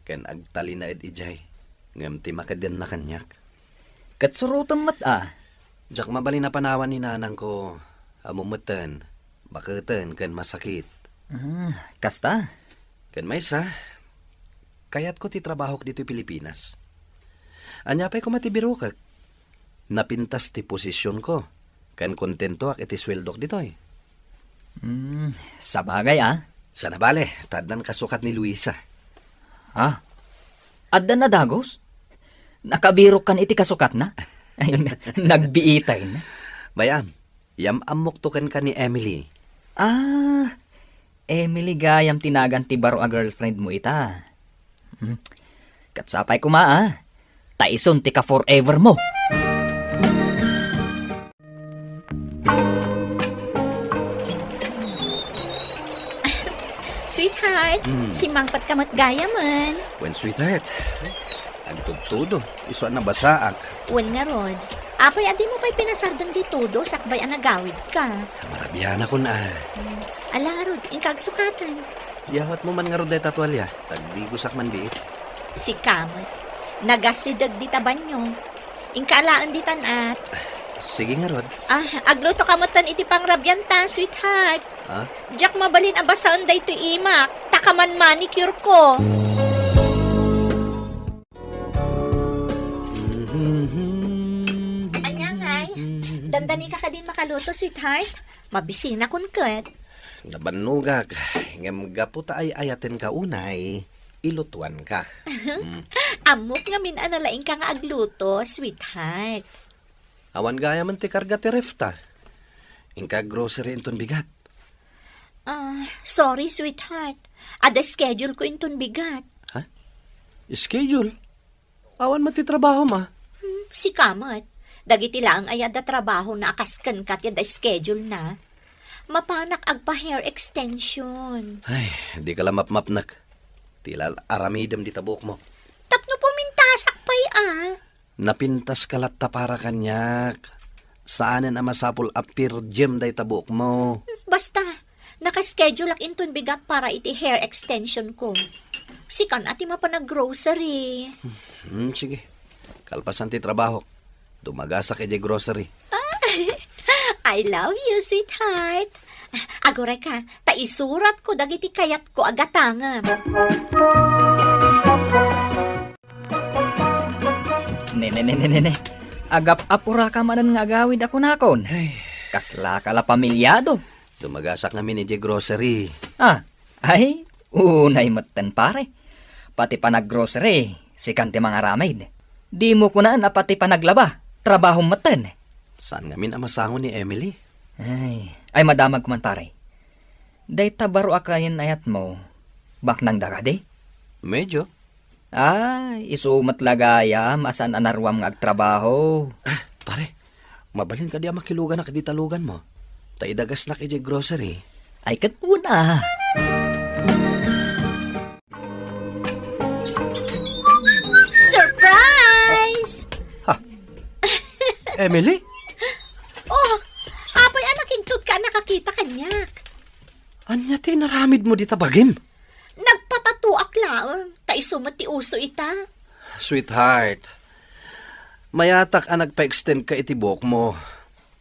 ken agtalinaed idiay. Ngem ti makadianna kaniak. Ket surotem met a. Diak mabalin a panawan ni nanangko, ammom metten, baketen ken masakit. Hmm, kasta? Ken maysa, kayatko ti trabahok ditoy Pilipinas. Ania pay koma ti birokek? Napintas ti posisionko, ken kontentoak iti sueldok ditoy. Hmm, sabagay a. Saan a bale, ta addan kasukat ni Luisa. Ah, Adda nadagus? Nakabirokkan iti kasukatna? Ay, na-, nagbiitay na. Bay-am, yam-ammokto kenka ni Emily. Ah, Emily gayam ti nagan ti baro a girlfriend mo ita. Hmm. Ket sapay koma, ah. Ta isun ti ka-forever mo. Sweetheart, Hmm. simmangpetka met gayamen. Wen, sweetheart. Agtudtudo, isu a nabasaak. Wen ngarud, apay a dimo pay pinasardeng diay tudo sakbay a nagawidka? Marabianakon a. Hmm. Ala ngarud, inka agsukaten. Yawatmo man ngarud dayta tualia, ta agdigosak man biit. Sika met. Nagasideg dita banio. Inka alaen ditan at. Sige ngarud. Ah, aglutoka metten iti pangrabianta, sweetheart. Ah? Diak mabalin a basaen daytoy imak, ta kaman-manicureko. Ania ngay? Dandanika kadin makaluto, sweetheart? Mabisinakon ket. Nabannogak, ngem gapu ta ay-ayatenka unay, ilutuanka. Mm. Ammok ngamin a nalaingka nga agluto, sweetheart. Awan gayamen ti karga ti refta. Inka grocery inton bigat. Ah, sorry, sweetheart. Adda schedule ko inton bigat. Ha? Schedule? Awan met ti trabahom a. Hmm, sika met. Dagiti laeng aya adda trabahona a kas kenka ti adda schedule na. Mapanak agpa-hair extension. Ay, dika la mapmapnek. Ti la aramidem dita buokmo. Tapno pumintasak pay a. Napintaska latta para kaniak. Saanen a masapul a pirjem dayta buokmo. Hmm, basta, naka-scheduleak inton bigat para iti hair extension ko. Sikan a ti mapan ag-grocery. Hmm, sige. Kalpasan ti trabahok, dumagasak idiay grocery. Ah, I love you, sweetheart. Agurayka, ta isuratko dagiti kayatko a gatangem. Ne, ne, ne, ne, ne, ne. Agap-apuraka manen nga agawid a kunakon. Ay. Kaslaka la pamilyado. Dumagasak ngamin idiay grocery. Ah, ay, unay metten, pare. Pati panaggrocery, sikan ti mangaramid. Dimo kunaan a pati panaglaba, trabahom metten. Saan ngamin a masango ni Emily? Ay, ay, madamagko man, pare. Dayta baro a kayan-ayatmo, baknangda kadi? Medyo. Ay, isu met la gayam a saan a naruam nga agtrabaho. Ah, pare, mabalin kadi a makiluganak iti taluganmo? Ta idagasnak idiay grocery. Ay, ket una. Surprise! Ha? Emily? Oh, apay a nakigtotka a nakakita kaniak? Ania ti inaramidmo dita bagim? Nagpatatoak laeng, ta isu met ti uso ita. Sweetheart, mayatak a nagpa-extendka iti buokmo,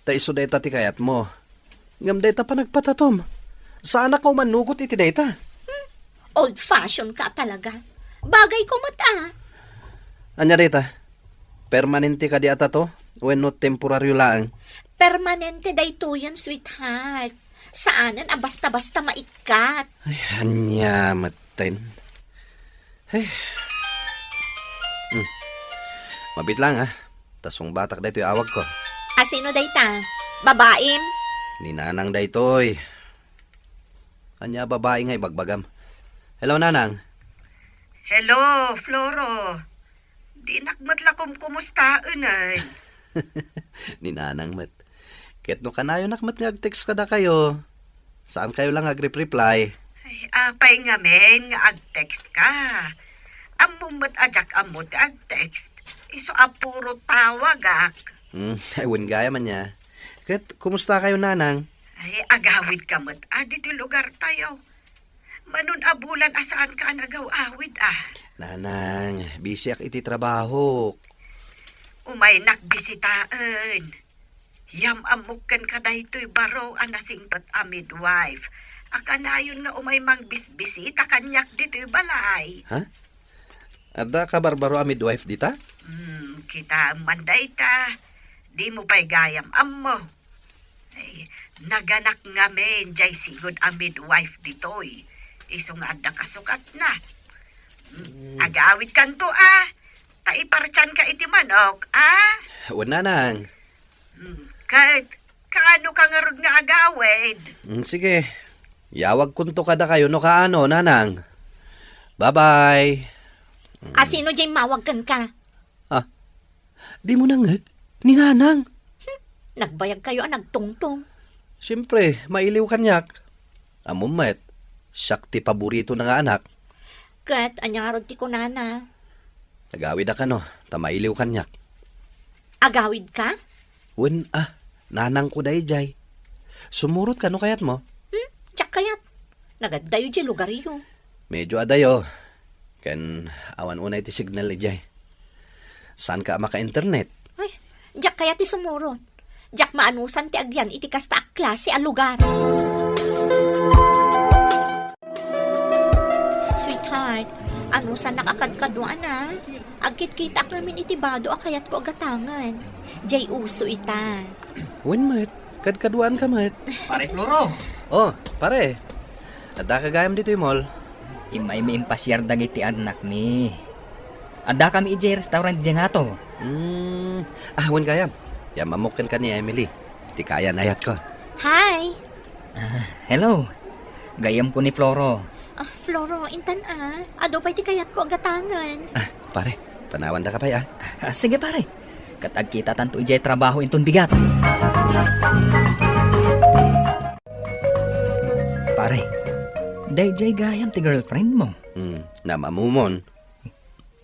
ta isu dayta ti kayatmo. Ngem dayta panagpatatom, saanak nga umanugot iti dayta. Hmm, old-fashioned ka talaga. Bagayko met a. Ania dayta? Permanente kadi a tato wenno temporario laeng? Permanente daytoyen, sweetheart. Saanen a basta-basta maikkat. Ay, ania metten. Ay. Hmm. Mabiit laeng, ah. Ta sungbatak daytoy awagko. A sino dayta? Babaim? Ni Nanang daytoy. Ania a babai nga ibagbagam? Hello, Nanang. Hello, Floro. Dinak met la kumkumustaen, ay. Ni Nanang met. Ket no kanayonak met nga ag-text kadakayo, saankayo la nga agrepreply. Ay, apay ngamin nga ag-text ka? Ammom met a diak ammo ti ag-text. Isu a puro tawagak. Hmm, ay, wen gayam ania. Ket, kumusta kayo, Nanang? Ay, agawid ka met a ditoy lugar tayo. Manon a bulan a saanka a nagaw-awid, ah. Nanang, busy ak iti trabahok. Umaynak bisitaen. Yam-ammok kenka daytoy baro a nasingpet a midwife a kanayon nga umay mangbisbisita kaniak ditoy balay. Ha? Adda kabarbaro a midwife dita? Hmm, kitaem man dayta. Dimo pay gayam ammo. Ay, naganak ngamin jay sigud a midwife ditoy. Isu nga adda kasukatna. Agawidkanto, a. Ta ipartianka iti manok, a. Wen, nanang. Mm, ket, kaano ka ngarud nga agawid? Mm, sige. Yawagkonto kadakayo no kaano, nanang. Bye-bye. Mm. A, sino diay mawag kenka? Ah, dimo nangngeg? Ni nanang. Hmm, nagbayagkayo a nagtungtong. Siempre, mailiw kaniak. Ammom met, siak ti paboritona nga anak. Ket ania ngarud ti kunana? Agawid a kano, ta mailiw kaniak. Agawidka? Wen a, nanangko daydiay. Sumurotka no kayatmo. Hmm? Diak kayat. Nagaddayo diay lugaryo. Medyo adayo. Ken awan unay ti signal idiay. Saanka a maka-internet? Ay, diak kayat ti sumurot. Diak maanusan ti agyan iti kasta a klase a lugar. Sweetheart, anusannak a kadkaduan a. Agkitkitaak ngamin iti bado a kayatko a gatangen. Diay uso ita. Wen met, kadkaduaanka met. Pare Floro. Oh, pare. Addaka gayam ditoy mall? Immaymi impasiar dagiti annakmi. Addakami idiay restaurant idiay ngato. Hmm. Ah, wen gayam. Yamamok kenka ni Emily. Ti kayan-ayatko. Hi! Ah, hello. Gayyemko ni Floro. Ah, Floro, intan a. Adu pay ti kayatko a gatangen. Ah, pare, panawandaka pay, ah. Ah, sige, pare. Ket agkitatanto idiay trabaho inton bigat. Pare, daydiay gayam ti girlfriend mo. Hmm, naam-ammomon.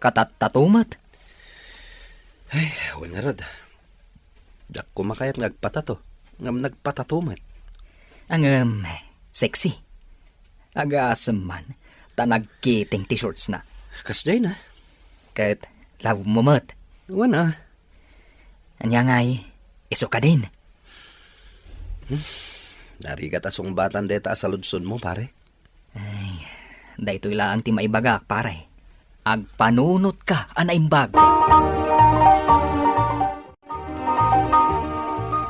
Katattato met. Ay, wen ngarud. Diak koma kayat nga agpatato, ngem nagpatato met. Ngem, sexy. Agasem man, ta nagkiting ti shortsna. Kasdiay na. Ket love mo met. Wen a. Ania ngay, isu kadin? Hmm. Narigat a sungbatan dayta a saludsodmo, pare. Ay, daytoy laeng ti maibagak, pare. Agpanunotka a naimbag.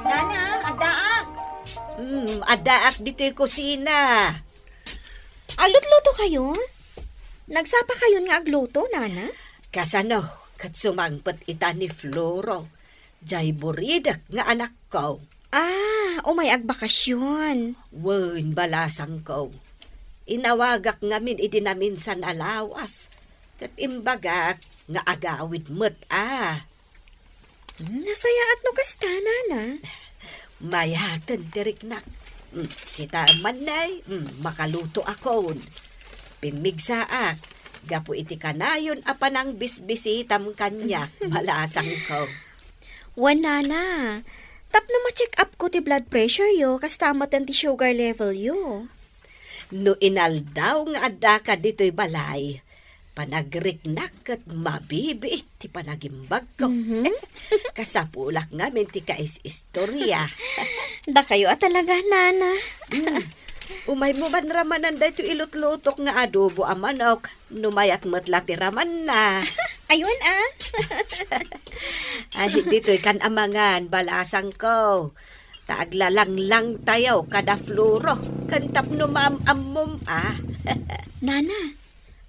Nana, addaak. Hmm, addaak ditoy kusina. Aglutluto kayo? Nagsapa kayon nga agluto, Nana? Kasano, ket sumangpet ita ni Floro. Jay buridek nga anakko. Ah, umay agbakasyon. Wen, balasangko. Inawagak ngamin idi naminsan a lawas. Ket imbagak nga agawid met a. Hmm, nasayaat no kasta, Nana. Mayaten ti riknak. Hmm, kita man nay, hmm, makaluto akon. Pimmigsaak, gapu iti kanayon a panangbisbisitam kaniak, balasangko. Wen, Nana, tapno ma-check up ko ti blood pressure yo, kasta met ti sugar level yo. No inaldaw nga addaka ditoy balay, panagriknak ket mabibiit ti panagimbagko. Mhm. Kasapulak ngamin ti kais-istorya. Dakayo a talaga, Nana. Mm. Umaymo man ramanan daytoy ilutlutok nga adobo a manok. No mayat met la ti ramanna. Ayun, ah. Ay, ditoy kan amangan, balasangko. Ta aglalanglang tayo kada Floro, ken tapno maam-ammom, ah. Nana,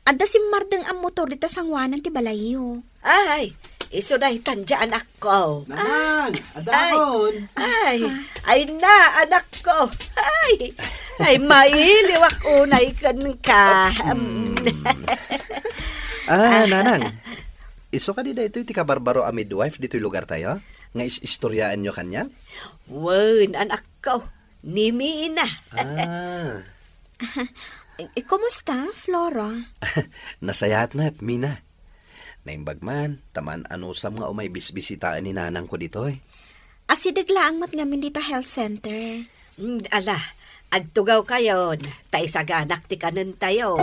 adda simmardeng a motor dita sanguanan ti balayyo. Ay, isu daytan dia, anakko. Nanang, adda Ay. Akon. Ay, ay na, anakko. Ay, ay, mailiwak unay kenka. Hmm. Ah, Nanang, isu kadi daytoy ti kabarbaro a midwife ditoy lugar tayo? Nga is-istoryaanyo kaniak? Wen, anakko, ni Mina. Ah. Eh, kumusta, Flora? Nasayaat met, Mina. Naimbag man, ta maan-anusam nga umay bisbisitaen ni nanangko ditoy. Asideg laeng met ngamin dita health center. Mm, ala, agtugaw kayon, ta isaganak ti kanen tayo.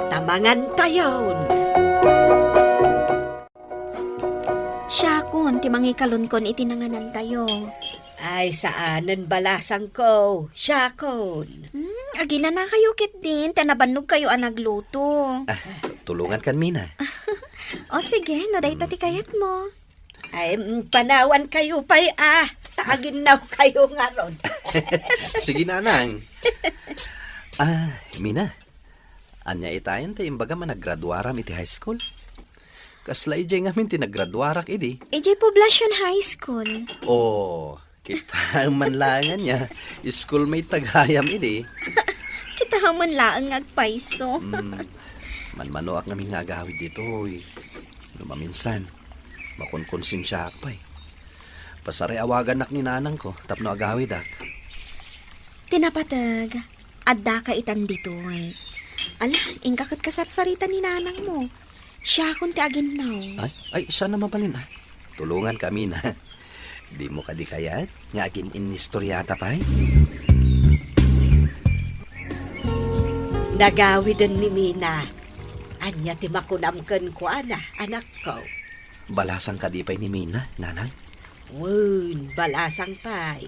Ta mangan tayon. Siakon ti mangikalonkon iti nanganan tayo. Ay, saanen, balasangko. Siakon. Hmm, aginana kayo ketdin, ta nabannog kayo a nagluto. Ah, tulungan kan, Mina. O sige, no dayta ti kayatmo. Ay, mm, panawan kayo pay, ah. Ta aginnaw kayo ngarud. Sige, Nanang. Ah, Mina. Ania itayen ti imbagam a naggraduaram iti high school? Kasla idiay ngamin ti naggraduarak idi. Idiay Poblacion High School. Oh, kita man laeng ania. Schoolmate ta gayam idi. Kita man laeng nga agpayso. Hmm, manmanoak ngamin nga agawid ditoy. No maminsan, makonkonsensiaak pay. Pasaray awagannak ni nanangko tapno agawidak. Ti napateg, addaka itan ditoy. Ala, inka ket kasarsarita ni nanangmo. Siakon ti aginnaw. Ay, ay, saan a mabalin, ah. Tulonganka, Mina. Dimo kadi kayat nga agin-inistoriata pay? Nagawiden ni Mina. Ania ti makunam kenkuana, anakko? Balasang kadi pay ni Mina, nanang? Wen, balasang pay.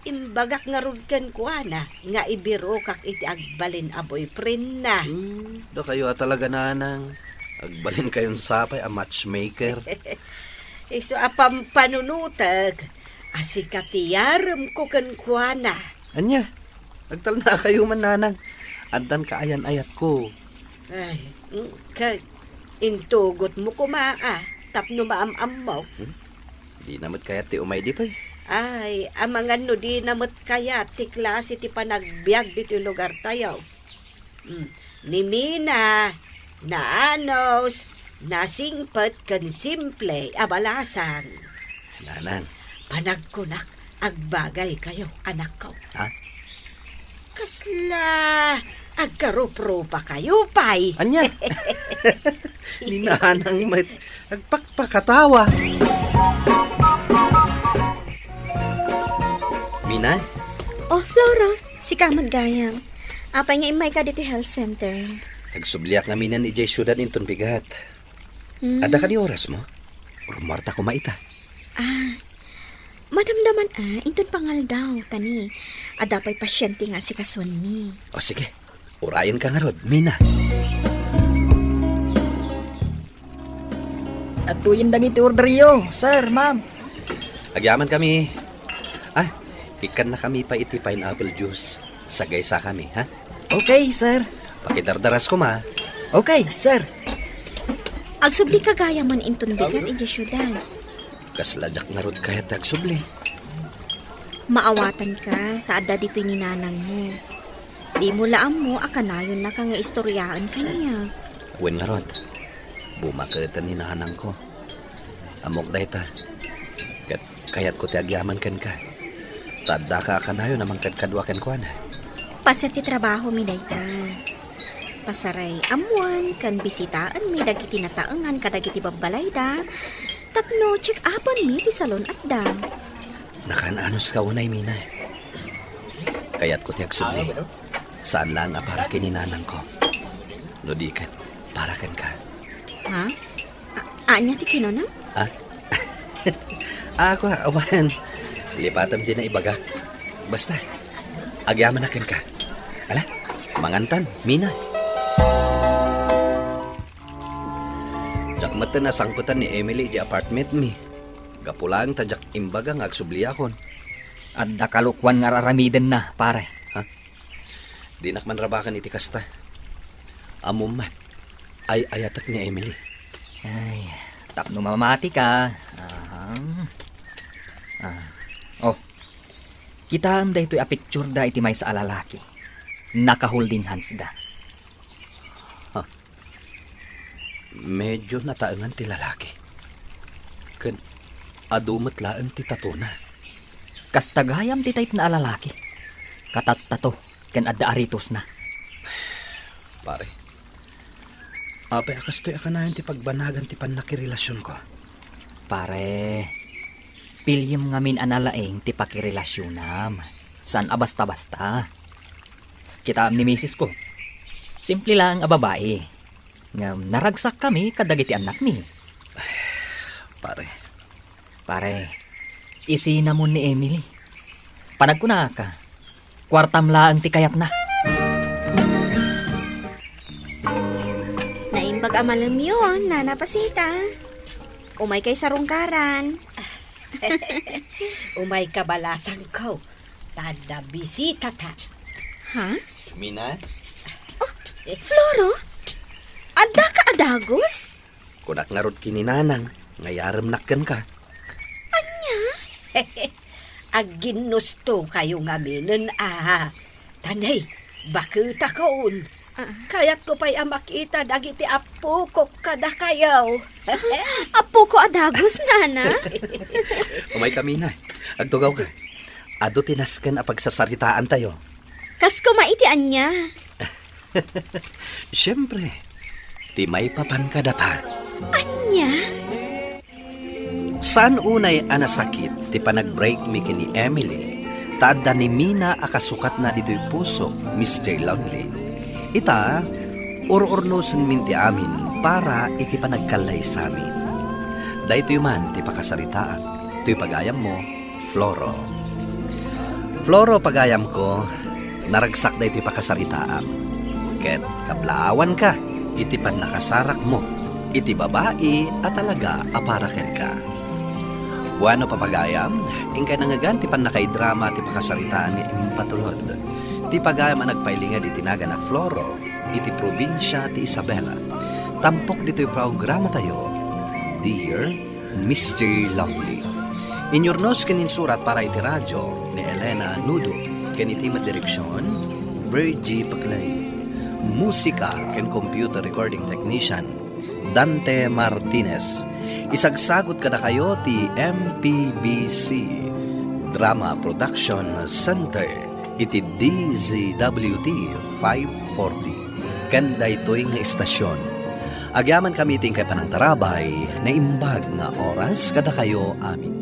Imbagak ngarud kenkuana nga ibirokak iti agbalin a boyfriendna. Hmm, dakayo a talaga, nanang. Agbalinkayon sapay a matchmaker. Isu a pampanunotek a sika ti yaremko kenkuana. Ania? Agtalnakayo man, nanang. Addan kaayan-ayatko. Ay, mm, ka-, intugotmo koma, ah, tapno maam-ammok. Hmm? Dina met kayat ti umay ditoy. Ay, amangan no dina met kayat ti klase ti panagbiag ditoy lugartayo. Mm, ni Mina, naanus, nasingpet ken simple a balasang. Nanang. Panagkunak, agbagaykayo, anakko. Ha? Kasla agkaruprupakayo pay. Ania? Ni nanang met agpakpakatawa. Mina? Oh, Flora, sika met gayam. Apay nga immayka ditoy health center? Agsubliak ngaminen idiay siudad inton bigat. Hmm. Adda kadi orasmo? Urmuarta koma ita. Ah, madamdaman a, inton pangaldaw, tani. Adda pay pasiente nga asikasuenmi. O sige, urayenka ngarud, Mina. Adtoyen dagiti orderyo, sir, ma'am. Agyamankami. Ah, ikkannakami pay iti pineapple juice. Sagaysa kami, ha? Okay, sir. Pakidardaras koma. Okay, sir. Agsublika gayam inton bigat idiay siudad. Kasla diak ngarud kayat ti agsubli. Maawatanka, ta adda ditoy ni nanangmo. Dimo la ammo a kanayonnaka nga istoryaen kaniak. Wen ngarud, bumaketen ni nanangko. Ammok dayta. Ket kayatko ti agyaman kenka. Ta addaka a kanayon a mangkadkadua kenkuana. Paset ti trabahomi dayta. Pasaray ammoen ken bisitaenmi dagiti nataengan kadagiti babbalayda tapno check-upenmi ti salon-atda. Nakaan-anuska unay, Mina. Kayatko ti agsubli. Saan laeng a para ken ni nanangko. No di ket, para kenka. Ha? A-, ania ti kinuna? Ah? Ah, kua, awan. Lipatem dina ibagak. Basta, agyamanak kenka. Ala, mangantan, Mina. Diak met nasangpetan ni Emily idiay apartmentmi. Gapu laeng ta diak imbaga nga agsubliakon. Adda kalokoan nga ar-aramidenna, pare. Ha? Dinak man rabaken iti kasta. Ammom met, ay-ayatek ni Emily. Ay, tapno mamatika. Aha. Ah. Oh. Kitaem daytoy a pictureda iti maysa a lalaki. Naka-holding handsda. Ha. Medyo nataengan ti lalaki. Ken adu met laeng ti tatona. Kasta gayam ti type-na a lalaki. Katattato ken adda aritosna. Pare, apay a kastoy a kanayon ti pagbanagan ti pannakirelasionko? Pare, piliem ngamin a nalaing ti pakirelasionam. Saan a basta-basta. Kitaem ni misisko. Simple laeng a babai. Ngem naragsakkami kadagiti annakmi. Pare. Pare, isinamon ni Emily. Panagkunaka, kuartam laeng ti kayatna. Naimbag a malemyon, Nana Pasita. Umaykay sarungkaran. Umayka balasangko. Ta adda bisitata. Ha? Mina? Oh, Floro, adda ka a dagus? Kunak ngarud ken ni Nanang nga yaremnak kenka. Ania? Agginnustokayo ngaminen a. Tanay, baketakon. Ah. Kayatko pay a makita dagiti appokok kadakayo. Appoko a dagus, Nana? Umaykami na. Agtugawka. Adu ti nasken a pagsasaritaantayo. Kas koma iti ania? Siempre, ti maipapan kadata. Ania? Saan unay a nasakit ti panag-break mi ken ni Emily, ta adda ni Mina a kasukatna ditoy pusok, Mister Lonely. Ita, ur-urnosenmin ti amin para iti panagkallaysami. Daytoy man ti pakasaritaak, toy pagayammo, Floro. Floro, pagayamko, naragsak daytoy pakasaritaam. Ket kablaawanka iti pannakasarakmo iti babai a talaga a para kenka. Bueno, papagayam, inkay nangngegan ti pannakaidrama ti pakasaritaan nga impatulod ti pagayam a nagpailinged iti nagan a Floro iti probinsia ti Isabela. Tampok ditoy programatayo, Dear Mister Lonely. Inyurnos ken insurat para iti radio ni Elena Nudo, ken iti met direksion, Virgie Paclay. Musika ken computer recording technician, Dante Martinez. Isagsagut kadakayo ti M P B C Drama Production Center iti D Z W T five forty. Ken daytoy nga istasion, agyamankami iti inkay panangtarabay, naimbag nga oras kadakayo amin.